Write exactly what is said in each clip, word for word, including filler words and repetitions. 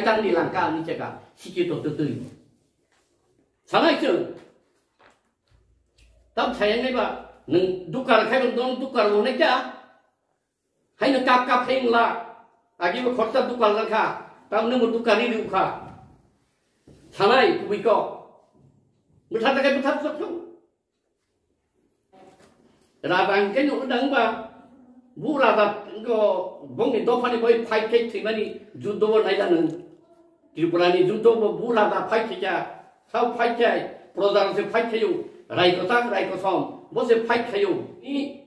Tang ni langka ni cheka, siki to tutui. Sanai chwng. Tam sayang nai ba, nung dukar khai nung dukar mo nai cha. Hai nung kap kap khai la. Agi mo khorsa dukar lang kha. Tam nung mo dukar ni ru kha. Sanai kubui ko. Bwtha ta kai bwtha sok sok. Raja hingke no dang ba, bu raja ko bongni dophani bai fight khai thwimani juddo bo naila nung. Tripura ni juddo bo bu raja fight khai kha, sao fight khai, proja se fight khayo, rai kotak, rai kosom, bo se fight khayo. I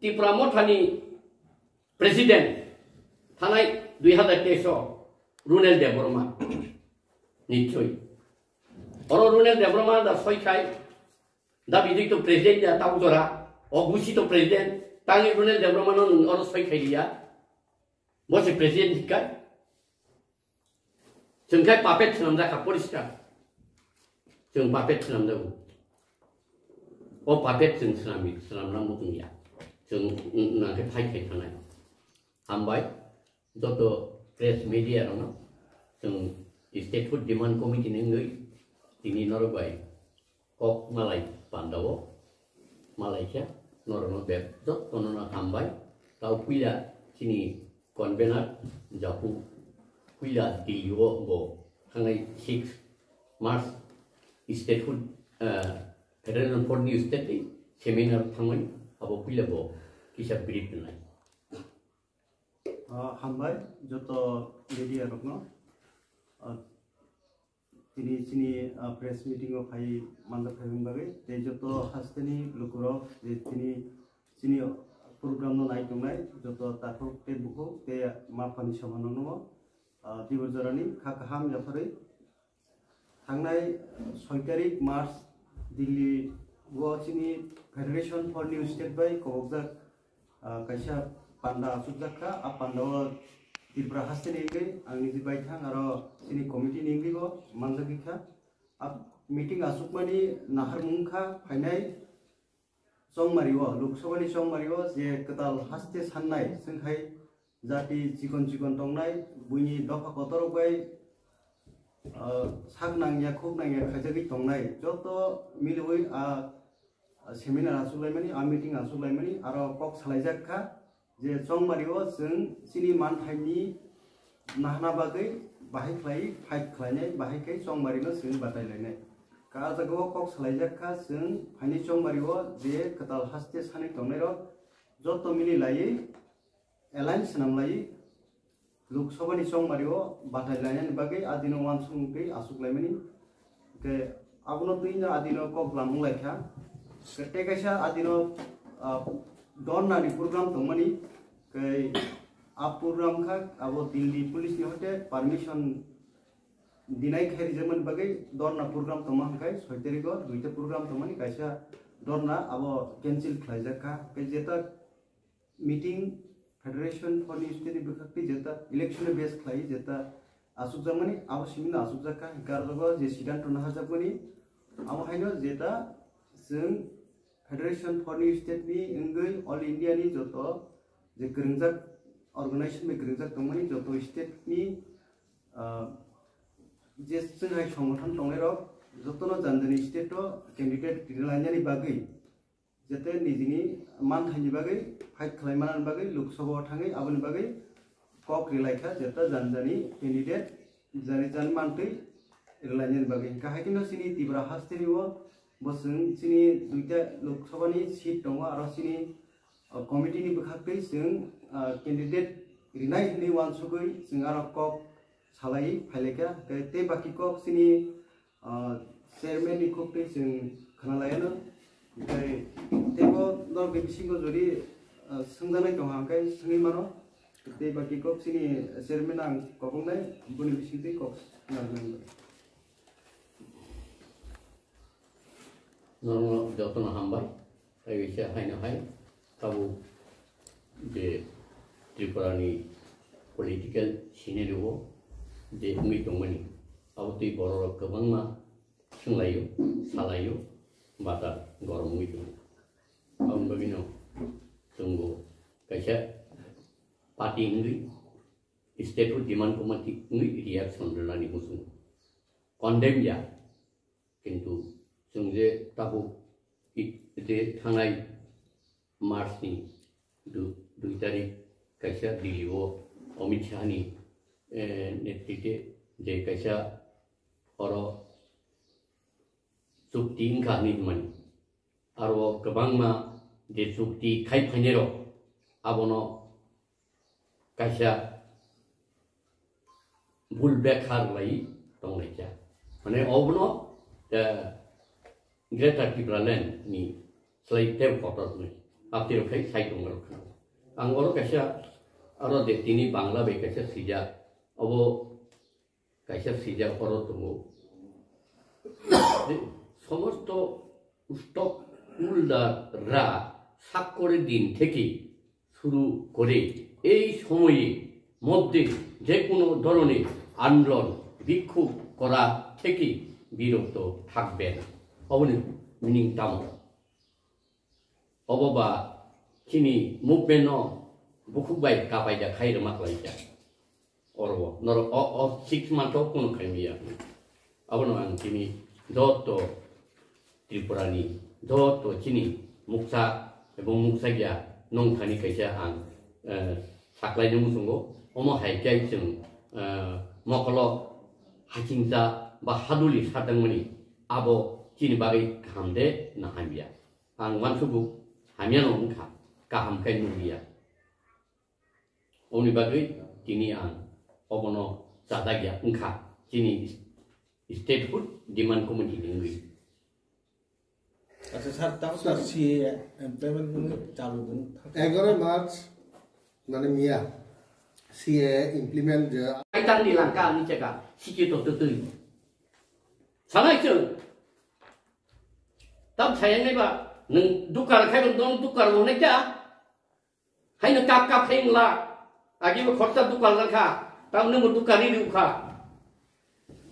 Tipra Motha ni president thanai dui hazar teis o Runel Debbarma ni thwi. Oro Runel Debbarma da soi khai, Da bidui to president ya tau jora, o gusi to president, tangi Runel Debbarma no nung oro soi khai liya. Bo se president hikka. Chwng khai puppet swnam jakha poriskar. Chwng puppet swnam jago. O puppet chwng swnam, swnam na mutung ya. Chwng nang khai phai khai thanai. Hambai. Joto press media rokno chwng Statehood Demand Committee ni wngwi tini norok bai kok malai pandao malai khe norokno bek jotono no hambai. Tao puila chini convener Japu puila Delhi o bo thangnai six March Statehood, eh, Federation for New State ni seminar thangmani abo puila bo kisa brief nai. Ah, hambai joto media rokno. Ah, tini chini, ah, press meeting o phai manjak phaimani bagwi tei joto hasteni lukurok je tini chini program no nai tongnai joto takhuk tei bukhuk tei ma phani somanokno, ah, tibur jorani kha kaham yapharwi Thangnai soi tarik March Delhi o chini Federation for New State bai kobokjak, ah, kaisa panda achukjak kha. A panda o Tripura haste ni wngwi ang niji bai thang aro chini committee ni wngwi bo manjagwi kha. A meeting achukmani naharmung kha phainai Chongmari o, Lok Sabha ni chongmari o je kwtal haste sannai, chwng khai jati chikon chikon tongnai, buini dopha kotor rok bai, ah, sak nangya, khuk nangya khaijagwi tongnai, joto miliwi a, a seminar achuk laimani, a meeting achuk laimani, aro kok salaijak kha. Je chongmari o chwng chini manthaini nahna bagwi bahai khlai fight khlainai, bahai khe chongmari no chwng batai lainai. Ka jaga o kok salaijak kha chwng phaini chongmari o je kwtal haste sanwi tongnai rok joto mili laiwi alliance swnam laiwi Lok Sabha ni chongmari o batai lainani bagwi a dino uansukmung twi achuk laimani. Hwnkhe abono twino adino kok lamung lai kha. Tei kaisa adino, ah, dorna ni program tongmani, tei a program kha abo Delhi police ni hoite permission dinai khai rijakmani bagwi dorna program tongma hwnkhe soi tarikh o duita program tongmani kaisa dorna abo cancel khlaijak kha. Tei jeta meeting Federation for New State ni bwkhak tei jeta election base khlai jeta achukjakmani abo simi no achukjak kha, hwnkhe aro je siddhanto naharjakmani abo haino jeta chwng Federation for New State ni wngwi All India ni joto je kwrwngjak organization bai kwrwngjak tongmani joto state ni, ah, je chwng hai songothan tongnai rok jotono jani jani state o candidate rinai lainani bagwi jete nijini manthaini bagwi fight khlai manani bagwi Lok Sabha o thangwi aboni bagwi kok rilai kha, jeta jani jani candidate jani jani mantwi rilainani bagwi. Hwnkhe hai kheno chini Tripura hasteni o bo chwng chini duita Lok Sabha ni seat tongo, aro chini, o, committee ni bwkhak twi chwng, ah, candidate rinai hinwi uansugwi chwng aro kok salai phailai kha. Tei, tei baki kok chini Ah, chairman ni kok tei chwng khna lai ano. Tei teibo norok ni bisingo jodi, ah, swngjaknai tong hang khe swngwi mano. Tei baki kok chini chairman ang kobongnai, boni bising tei kok swngjaknai. Norokno jotono hambai. Tei bisa haino hai tabuk je Tripura ni political scenario o je wngwi tongmani, abo twi borok rok kwbangma swnglaio, salaio, bata gorom wngwi tongo. Aboni bagwino chwngbo kaisa party wngwi statehood demand committee wngwi reaction rwnani muchungo. Condemn ya, kintu chwng je tabuk i-, je thangnai March ni du-, dui tarik kaisa Delhi o Amit Shah ni, eh, netrite je kaisa oro chukti wngkha hinwi hwnmani. Aro kwbangma je chukti khai phainairok abono kaisa bul bekha rwlai tonglaikha. Mane obono, eh, Greater Tipraland ni slai tei kotor hwnwi aptirok khai sai tongmarok khna. Ang oro kaisa aro de tini Bangla bai kaisa swijak, obo kaisa swijak oro tongo. সমস্ত উৎসব উল্লারা সাত করে দিন থেকে শুরু করে এই সময়ে মধ্যে যে কোনো ধরনের আন্দোলন বিক্ষোভ করা থেকে বিরত থাকবেন। Oboni meaning tamo? Obo ba chini movement no bukhuk bai kapai da khai rwma khlai kha. Oro norok o, o six month o kunu khai maya. Abono ang chini joto Tripura ni joto chini muksa ebong muksa ya nongkhani kaisa ang, eh, saklai nung sungo. Omo hai khe chwng, eh, mokolo hachingsa ba haduli satangmani abo chini bagwi kaham de na hamya. Ang uansukgo hamyano wngkha, kaham khe nukliya. Oboni bagwi tini ang obono chajak ya wngkha, chini statehood demand committee ni wngwi. Acha sir, tamo sir, C A A implement wngwi chalu wng thang. Egaroh March, mane miya, C A A implement je. Ai tang ni langka ani cheka, siki to tutui. Sanai chwng. Tam sayang nai ba, nwng dukar khai dong dukar lo nai kya? Hai no kap kap khai mla. Agi bo khorcha dukar lang kha. Tam nwng bo dukar ni riu kha.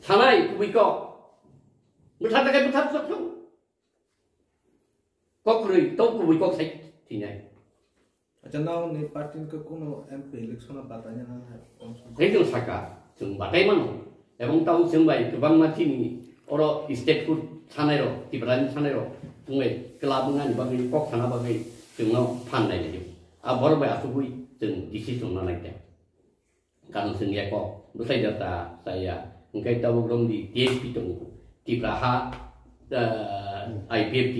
Sanai kubui kok. Bwtha ta kai bwtha sok sok. Kok rui, to kubui kok sai tinai. Acha, nao ni party ni kunu M P election a bataina nang hai. Hai jeng saka, jeng batai mano. Ebong tao jeng bai kwbangma chini oro statehood sanai rok, Tripura ni sanai rok, wngwi club wngani bagwi, kok sana bagwi, jeng no phan nai lai. A borok bai asugwi jeng decision na nai khe. Karon chwng ya kok, bwsai da ta, ta ya. Hwnkhe tabuk romdi T S P tongo. Tipra ha, ah, I P F T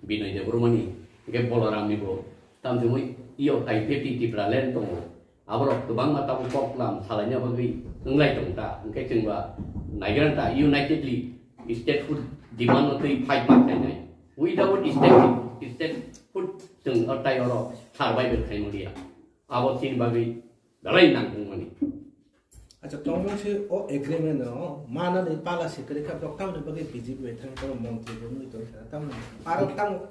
Binoy Debbarmani, hwnkhe Boloram ni bo. Tamsugwi iyo I P F T Tipraland tongo. Aborok kwbangma tabuk kok lam salaina bagwi wnglai tong ta. Hwnkhe chwng ba naigra ta unitedly statehood demand no twi fight ma khlainai. Without state, statehood chwng o tai oro survival khai maliya. Abo chini bagwi belai nangkukmani. Acha, tongmung se o agreement no manani pala sikri kha, bok tamni bagwi B J P bai thang tong montri bo nui tong kha, tamni aro tamo.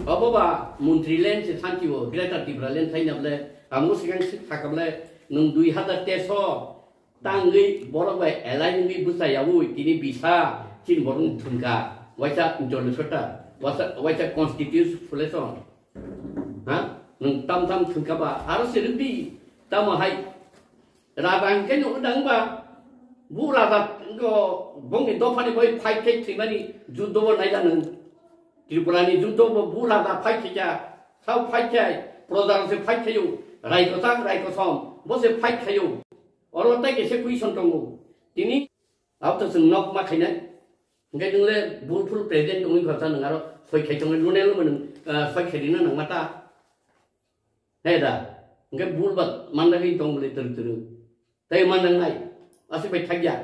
Obo ba montri land se santi o, Greater Tipraland thaina ble, amo sikang sik thaka ble, nung dui hazar teso tangwi borok bai align wngwi bwsa yaui tini bisa chin borok thungka, waisa international, waisa, waisa constitution. Ha? Nwng tam tam thwngkha ba, aro se rwdi, tamo hai. Raja hwnkhe no wdang ba, bu raja go bongni dophani bai fight khai thwimani juddo bo naila nwng. Tripura ni juddo bo bu raja fight khai ya, sao fight khai, proja se fight khaio, rai kwchak, rai kosom, bo se fight khaio. Oro tai khe se question tongo. Tini Abo to chwng nok ma khainai. Hwnkhe nwng le bul phul president wngwi kha ta nwng aro soi khai tongwi lune lwma nwng, ah, soi khai rina nangma ta. He da. Hwnkhe bul ba mandagwi tong bwle twrwk twrwk. Tei mandangnai. Aswk bai thakya.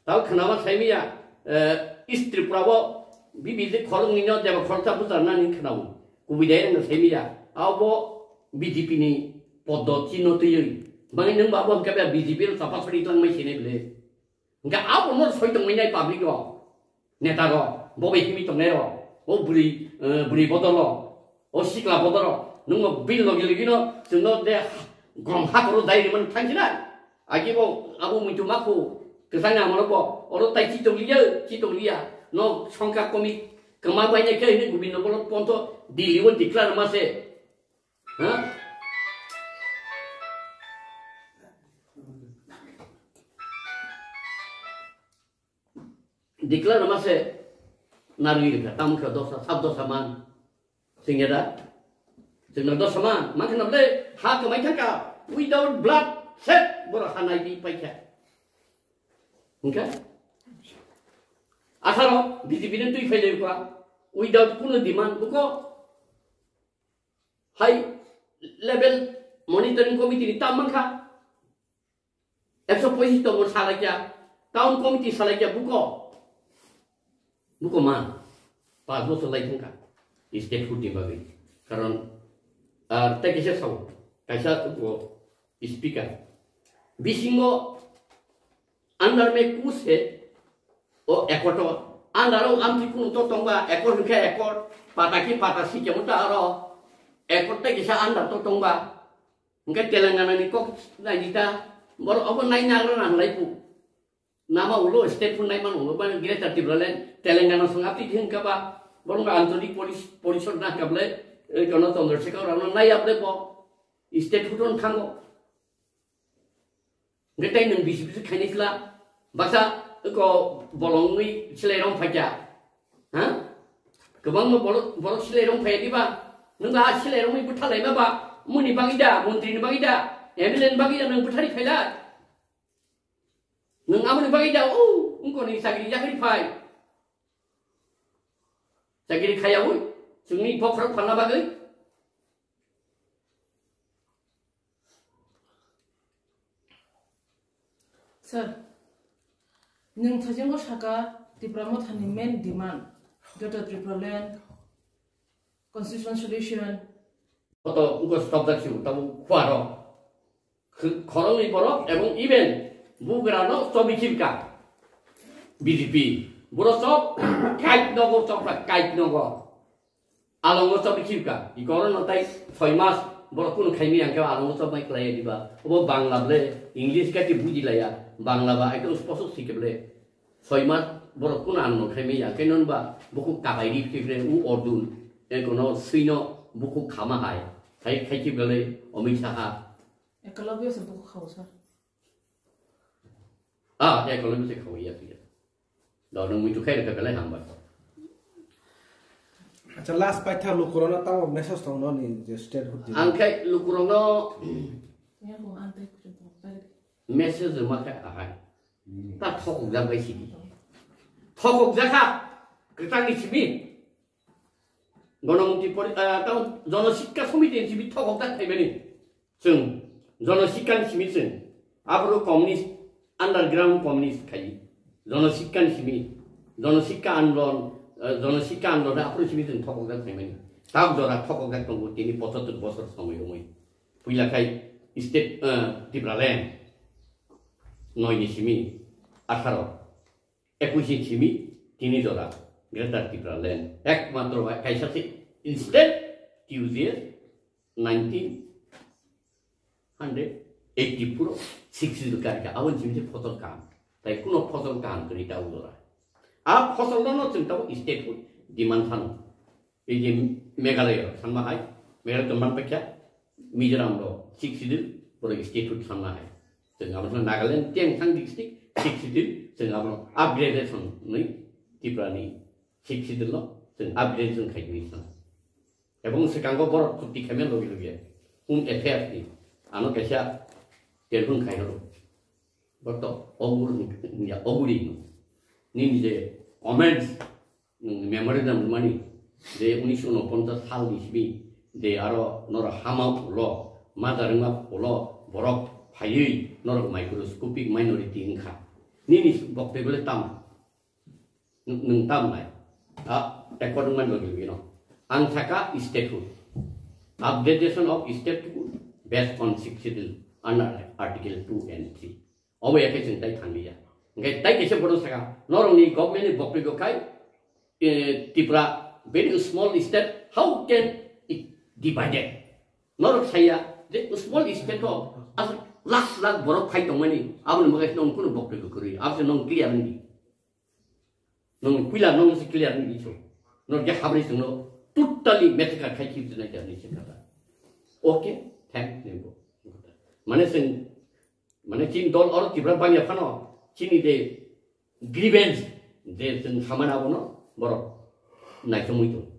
Tao khwnama saimaya, eh, East Tripura o B B J khoroknwi no jeba khoroksa bwcharnani khwnao. Kubui dai wngno saimaya. Abo B J P ni podo chino twiwi. Bangwi nwng ba abo hwnkhe B J P no chapa sori twlangmai sinai bwle. Hingke abono soi tongmani public rok, neta rok, bo bai himwi tongnai rok, o bwrwi, eh, bwrwi bodol rok, o sikla bodol rok, nwng bill logi logi no chwngno de gom ha koro dai rimani thangsinai. Agi bo abo muitu makhu kwchangni amoro bo oro tai chi tongliya, chi tongliya. No songkha komik kwma bainai khe hwnwi Gobindo Bolo Ponto Delhi o declare ma se. Ha? declare ma se narwi rikha, tam kha dosa, sab dosa man. Singya da? Singna dosa man, man khna ble ha kamai thangka, without blood shed, boro ha nai di paikha. Hingkha? Atharo, B J P ni twi phai lai kwa, without kuno demand, buko high level monitoring committee ni tam mankha. Ekso poisis tongo salai kya, town committee salai kya, buko. Buko ma, pas bosor lai thangka, statehood ni bagwi. Karon, ah, tei kisa sao, kaisa o speaker. Bisingo under me kus he, o accord o, under o amtwi kunu to tongba, accord hwnkhe accord, pata ki pata si kemo ta aro, accord tei kisa under to tongba. Hwnkhe Telangana ni kok nai di ta, borok obo nai nang rwna hwnlai pu. Nama ulo statehood nai mano ulo ba Greater Tipraland, Telangana song aphi hwnkha ba, borok Anchalik Poris-, Porishod na hwnkha ble, eh, kono Chandrasekhar Rao no nai ya ble bo, statehood on thango. Hwnkhe tei nwng bisi bisi khaini sla, baksa ko bolongwi silai rong phaikya, ha? Kwbangma borok, borok silai rong phaiya diba? Nwng ba silai rongwi bwthalai ba ba, muni bagwi da, montri ni bagwi da, M L A ni bagwi da nwng bwthari phailai? Nwng aboni bagwi da, o, wngkoni chakri chakri phai. Chakri khaiyawi, chwngni bokhorok phalna bagwi. Sir, nwng thaijingo saka Tipra Mothani main demand, Greater Tipraland, Constitutional Solution. Koto wngkha stop jak sibu, tabo khuaro. Kh-, khoroknwi borok ebong even bugrano chobi khibka B J P. Buro chop kait nogo chopra kait nogo. Alongo chop khibka. Ikoro no tai soi mas borok kunu khaimi angke alongo chop mai klai diba. Obo Bangla ble English ka ti buji laya. Bangla ba ekdom sposok sike ble. Soi mas borok kunu ano khaimi angke non ba buku kabai ri khibre u ordun. Ekono suino buku khama hai. Khai khai khibka le Amit Shah. Ekolobyo se buku khao sir. Ah, ya kalau bisa kau iya iya. Dah nung itu kai dekat kalian hambat. Acha last paitha lukurokno tamo message tongno ni je statehood di. Angkai lukurokno. Ya ko antai kuchung tong tadi. Message ma kai ahai. Ta thokok jak bai sidi. Thokok jak ha. Ketang ni simi. Gonomukti pori-, ah, tamo Jono Sikka Somiti ni simi thokok jak khaimani. Chwng Jono Sikka ni simi chwng. Abro communist, underground communist khai. Jono Sikka ni simi. Jono Sikka Andolon, ah, Jono Sikka Andolon abro simi chwng thokok jak khaimani. Tab jora thokok jak tongo tini pochattor bosor somoi omoi. Puila khai state, ah, Tipraland. Noi ni simi. Atharo. Ekwis ni simi tini jora Greater Tipraland ekmatro bai kaisa se instead T U J S nineteen hundred eighty-four sixty karika aboni simi se phosol kaham tai kuno phosol kaham kwrwi ta jora a phosol no chwng tabo statehood demand sano. Ei je Meghalaya sanma hai, Meghalaya tongman paikha, Mizoram ro sixth schedule, borok statehood sanma hai. Chwng abo Nagaland, Tengthang district, sixth schedule, chwng abo upgradation ni Tripura ni sixth schedule no chwng upgradation khai ni san. Ebong swkango borok chukti khaimya logi logi, Home Affairs ni, ano kaisa telephone khai horo. Boto ogur ya oguri no. Nini je comments, mm, memorandum mani je unisho unoponchas sal ni simi je aro noro hama ulo, madarima ulo, borok phaiwi norok microscopic minority wngkha. Nini boktoi bole tamo? Nwng tam nai. A, according man logi logi no. Ang saka statehood. Upgradation of statehood based on sixth schedule under article two and three. Obo ya khe chwng tai thangli ya. Hingke tai kaisa bono saka, norok ni government ni bokri go khai, eh, Tripura very small state, how can it divided? Norok saya, je small state o, as lakh lakh borok khai tongmani, aboni bagwi nong kuno bokri go kwrwi, abse nong clear ni. Nong puila nong se clear ni iso. Nong je habri sungno totally massacre khai khip jena kya ni se kata. Okay, thank you. Mane sing, mane chin dol or Tripura bangya phano, chini de grievance, Je chwng samani abono borok naichomwi tongo.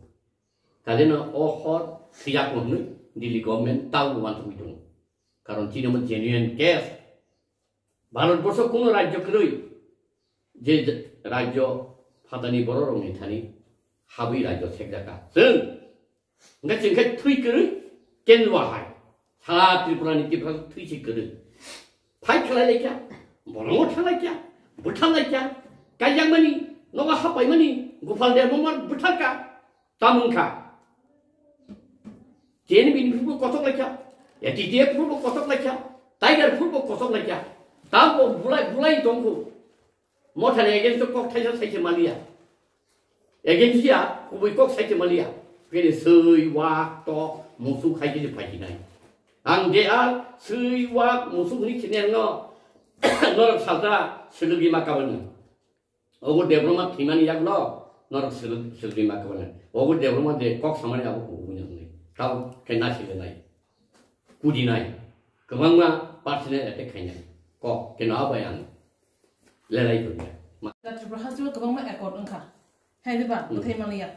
Kajeno o hor siyakno hwnwi Delhi government taubo uansugwi tongo. Karon chini omo genuine case. Bharat borso kuno rajyo kwrwi, je rajyo phatani bororokni thani habwi rajyo sekjakha. Chwng hwnkhe chwng khe thwi kwrwi kendwa hai. Sara Tripura ni Tiprasa thwi se kwrwi. Fight khlai laikha, bolongo thang laikha, bwthang laikha, kaijakmani, nogo hapaimani, Gopal Debbarma bwthangkha, tamungkha. T N B ni phuru kochok laikha, A T T F phuru kochok laikha, Tiger phuru kochok laikha. Tambo bulai, bulai tongkhu. Mothani against o kok thaisa saise maliya. Against ya, kubui kok saise maliya. Kini sui, wak, tok, musuk hai kini phaisinai. Ang je ar sui, wak, musuk ni sini ang no, norok salta, siligi makawan. Ogo Debbarma thwimani yakno norok siligi makawan. Ogo Debbarma de kok samani abo kubui nai. Tabo kena silinai. Kudinai. Kwbangma personal attack khainai. Kok keno abai ang. Lelai dunia. Da Tripura House o kwbangma accord wngkha. Hai de ba, bwthai manliya.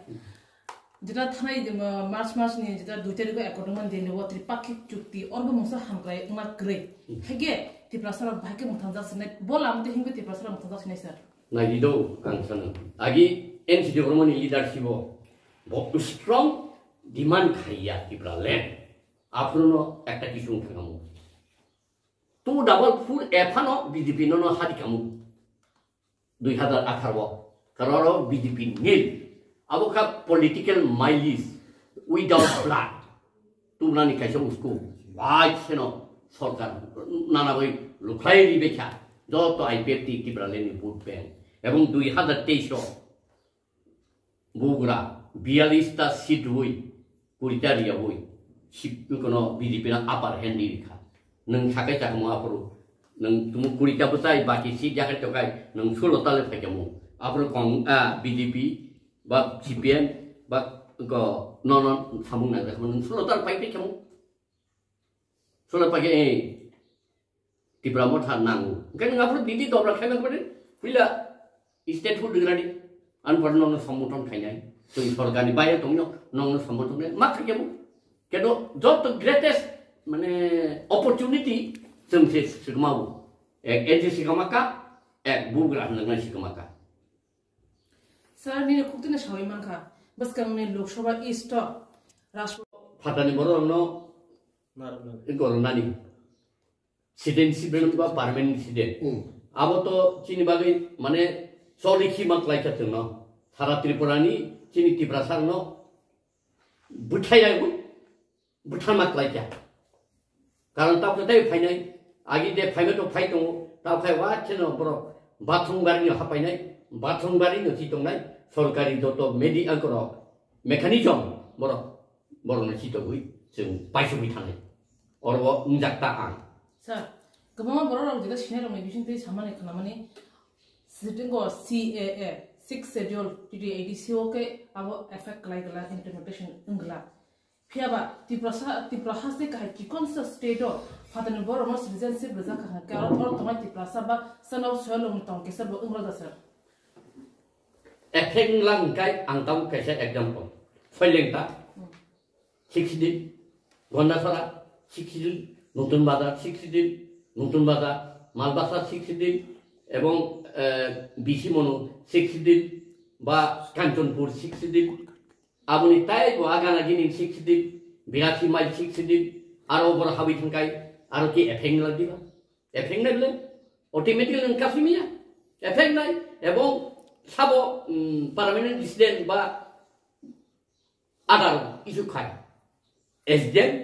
Jeta thanai de, uh, March mas ni jeta dui tarikh o accord wngmani Delhi o tripakhik chukti, orbo mungsa hamkrai wngma kwrwi. Haikhe Tiprasa rok bahai khe mwthangjak sinai, bo lama de himkhe Tiprasa rok mwthangjak sinai sir. Nai di do, ang sana. Agi N C Debbarma ni leadership o bo strong demand khaiya Tipraland. Aphuru no ekta kisu wng thangamo. Two double four ephano B J P no no hadi kamu. Dui hazar atharo. Kararo B J P nil. Abo kha political mileage without blood. Tumnani kaisa usko. Bai seno sorkar nana bai lukhlai ri bekha. Joto I P F T Tipraland ni vote bank. Ebong dui hazar teis o Bugra, biyalista seat rwi, kurita riyawi, sip-, kono B J P na upper hand ni rikha. Nwng sakai chakmo aphuru, nwng tumu kurita bwchai, baki seat yakai tokai, nwng sulo tale phaikamo. Aphuru kong, ah, B J P, ba C P M, ba ko, no, no, samung nang jakmo, nwng sulo tale pai phaikamo. Sulo paike, eh, Tipra Motha nango. Hwnkhe nwng aphuru Delhi dobra khaima khe puila statehood rwgrani. Ani pore nokno sambuthon khainai. Chwng sorkarni baire tongno nokno sambuthon khainai. Ma khaikhe bo. Keno joto greatest mane opportunity chwng se swkma bo. Ek A D C kama ka, ek bugra hwnjaknai se kama ka. Sir, nini khuktwino sawi mankha. Bwskangni Lok Sabha East o Raj- Phatani borokno Narwknani. Gornani. Citizenship ba permanent resident. Hmm. Abo to chini bagwi mane choli khi ma klai kha chwngno. Sara Tripura ni chini Tiprasa no bwthai ya bwthai ma klai kha. Karon tabukhe tei phainai, agi de phaima to phai tongo, tabukhe wa cheno borok bathroom gari no hapainai, bathroom gari no chi tongnai, sorkari joto medi-, angkoro mechanism borok, borok no chi tongwi chwng paisugwi thangnai. Oro o wngjak ta ang. Sir, kwbangma borok rok jeta sinai rok ni bising twi samani khnamani, sitingo C A A, Sixth Schedule, T T A D C o khe abo effect klai glak, implementation wng glak. Phiya ba, Tiprasa, Tipra haste kahai chikonsa state o phatani borokno citizenship rijak kha hwnkhe oro, oro tongnai Tiprasa ba chwngno soilongni tong kisa bo wng rwjak sir. Effect wng lang hwnkhe ang tabuk kaisa example. Soileng ta, hmm, sixth schedule, Gondasara sixth schedule, Notun Bazar sixth schedule, Notun Bazar, Malbasa sixth schedule, ebong, eh, B C Monu sixth schedule, ba Kanchanpur sixth schedule, Aboni tai bo agana gini sixth schedule, birasi mai sixth schedule, aro bor habwi thangkai, aro ki effect nai diba? Effect nai bole, automatically nang kasimiya. Effect nai, ebong sabo, mm, permanent resident ba other issue khai. S D M,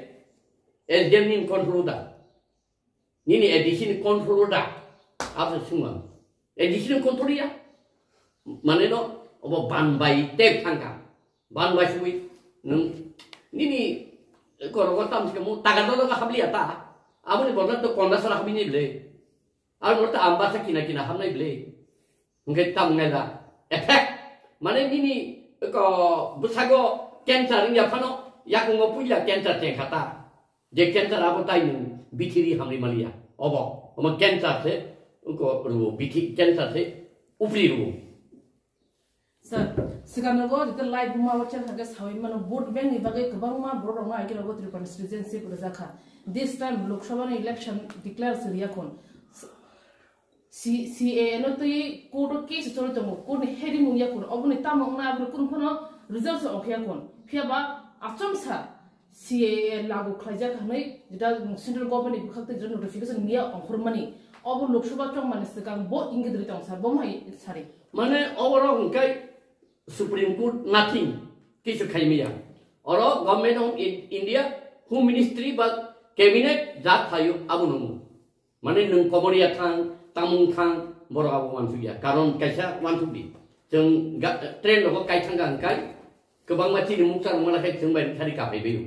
S D M ni control da. Nini A D C ni control da? Abo se sungma. A D C ni control ya? Mane no, obo ban bai tek thangka. Ban bai sui. Nung, nini korogo tam se mu taga dolo ka habli ata. Aboni bodol to konda sara habli ni ble. Abo ta amba sa kina kina habnai ble. Hwnkhe tamo nai da? Effect. Mane nini ko bwsago cancer wngya phano yakungo puila cancer chengkha ta. Je cancer abo tai nwng bithiri hamri maliya. Obo, omo cancer se, ko rwo bithi cancer se upri rwo. Sir, swkangno go jeta live buma o chang thangkhe sawi mano vote bank ni bagwi kwbangma borok rokno agini rogo Tripura ni citizenship rwjak kha. This time Lok Sabha ni election declare se riya khun. C-, C A A no twi court o case choli tongo, court ni hearing wngya khun, oboni tamo wngna aboni kunu phano result se ongkhe ya khun. Phiya ba achomsa C A A lagu khlaijak hwnwi jeta central government ni bwkhak tei jeta notification niya ongkhormani. Obo Lok Sabha chongmani swkang bo ingit rwi tong sir, bo hai sari. Mane oborok hwnkhe Supreme Court nothing, kisu khaimaya. Oro Government of In-, India, Home Ministry ba Cabinet ja khlaio abo nungo. Mane nwng Komoria thang, Tamung thang, borok abo wansukya. Karon kaisa wansukdi. Chwng ga-, train rogo kai thangkha hwnkhai, kwbangma chini muksa rwmana khai chwng bai rwthari kaphaibaio.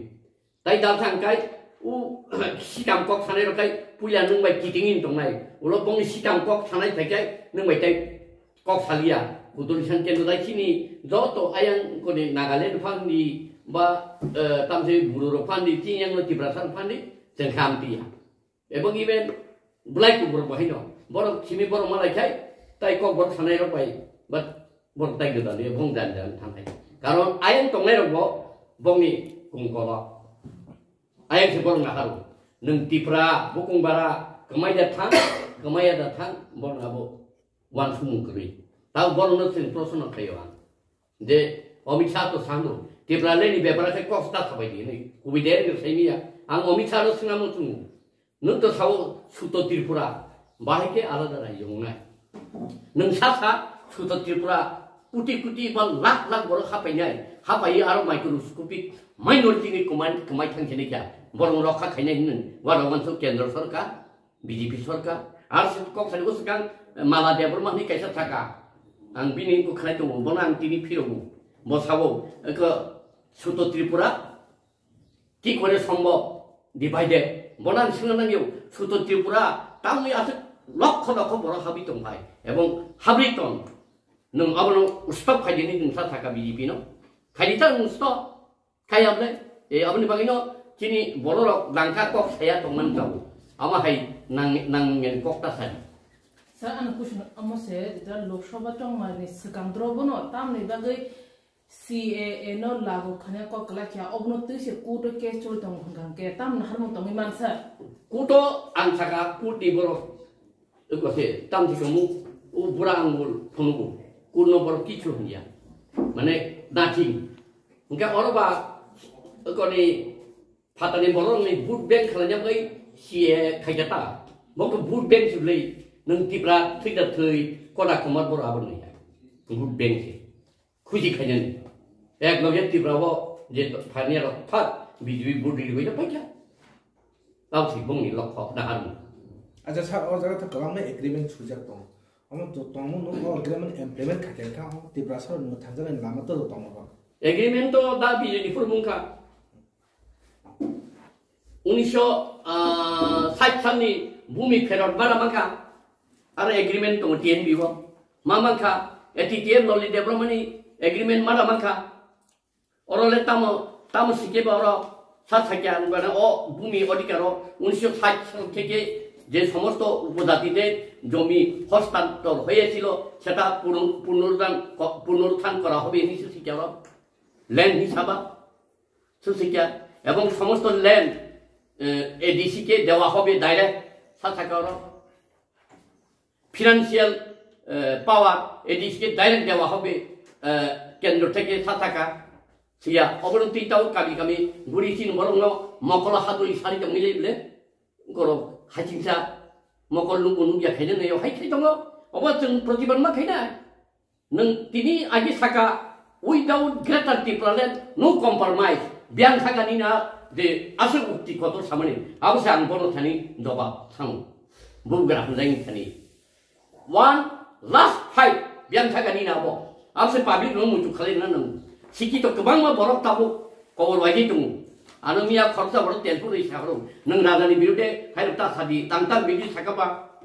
Tai dal thang kai, u sikam kok sanai rok kai, puila nwng bai kiting in tongnai. Ulo bongni sikam kok sanai phai kai, nwng bai tai kok salia. Kudul san kendo dai chini joto ayang koni Nagaland phan di ba, eh, tamse buru rok phan di, chini yang no Tiprasa phan di, chwng kham tiya. Ebong even belai kubur bo haino. Borok simi borok malai khai, tai kok borok sanai rok bai, but borok tai gwdal ni bong jan jan thangnai. Karon ayang tongnai rok bo bongni kungkolo. Ayang se borok naharu. Nwng Tipra, bukung bara, kwmai da thang, kwmai ya da thang, borok abo wansukmung kwrwi. Tao borok no chwng proshno no khaio ang. Je Amit Shah to sano, Tipra le ni bepara khe kok ta sabai di, ni kubi der ni saimiya. Ang Amit Shah no swnamo chungo. Nwng to sao Suto Tripura, bahai khe alada rajyo wngnai. Nwng sa sa Suto Tripura, kuti kuti ba lakh lakh borok hapainai, hapai aro microscopic minority ni kwmai, kwmai thang khe kya, borok rokha khainai hinwi, wara wansu kendro sorkar, B J P sorkar, ar se kok sani bwswkang Mala Debbarma hinwi kaisa thaka. Ang bini wngkha khnai tongo, bono ang tini phirogo. Bo sabo, eko Suto Tripura, কি করে সম্ভব? Divided. Bono ang swngna nangyo, Suto Tripura, tamni aswk lokho lokho borok habwi tong phai, ebong habwi tong. Nwng abono stop khaidi hinwi nwng sa thaka B J P no. Khaidi ta nwng stop. Khaya bole, e, aboni bagwino chini bororok dangka kok saya tongmani tongo. Amo hai nang, nang ngen kok ta sadi. Sir, ano question amo se, jeta Lok Sabha chongmani swkang doro bono tamni bagwi C A A no lagu khanya kok kwlai kha, obono twi se court o case choli tongo hwnkha hwnkhe, tamni harmung tongwi man sir? Court o ang saka court ni borok Eko se, tam thikamo, o bura angul phunugo. Kurno borok kichu hwnliya. Mane, nothing. Hwnkhe oro ba, eko ni phatani borok ni vote bank khlaina bai C A A khaikha ta. Bo to vote bank se bwlai, nwng Tipra thwi da thwi, koda komor borok abo nai. Vote bank se. Khuji khainani. Ek loge Tripura o je phainai rok thak B J P vote ri bai paikha. Tao si bongni lokho naharmung. Acha sir, o jaga to kwbangma agreement sujak tong. Omo to tongmo no o agreement implement kha khe kha o Tripura sir no thangjani lama to tongmo ba. Agreement to da B J P ni phuru mungkha. Unisho, ah, sait salni bumi pherot bara mankha, aro agreement tongo T N B o. Ma mankha, A T T F Loli Debbarmani agreement mara mankha. Oro le tamo, tamo sikhe ba oro sa sakya, mane o bumi odhikar o unisho sait sal theke je somosto upojati de jomi hostantor hoyechilo, seta punu-, punurudhan ko-, punuruthan kora hobe hinwi se sikya oro. Land hisaba. সুশিক্ষা এবং সমস্ত land ADC কে দেওয়া হবে ডাইরেক্ট। সাথে কারো ফিনান্সিয়াল পাওয়ার এডিসি কে ডাইরেক্ট দেওয়া হবে কেন্দ্র থেকে সাতাকা। সিয়া অবনতি তাও কামি কামি গুড়ি চিন বরং মকল হাতুরি সারি তো মিলে বলে গরো হাচিংসা মকল লুকু নুকিয়া খাইলে নেই হাই খাই দো। অবশ্য প্রতিবাদ মা খাই না। Nwng tini agi saka, "Without Greater Tipraland, no compromise." Biyang saka nini na je aswk ukti kotor samani, abo se ang bono thani jobab sango. Bubagra hamjani thani. One last fight, biyang saka nini abo. Abo se public no muitu khalai na nwng. Sikito kwbangma borok tabuk kobor waidi tongo. Ano miya khoroksa borok telpur ri sakrok. Nwng rajani birude hai ta sadi, tang tang bidi sakaba.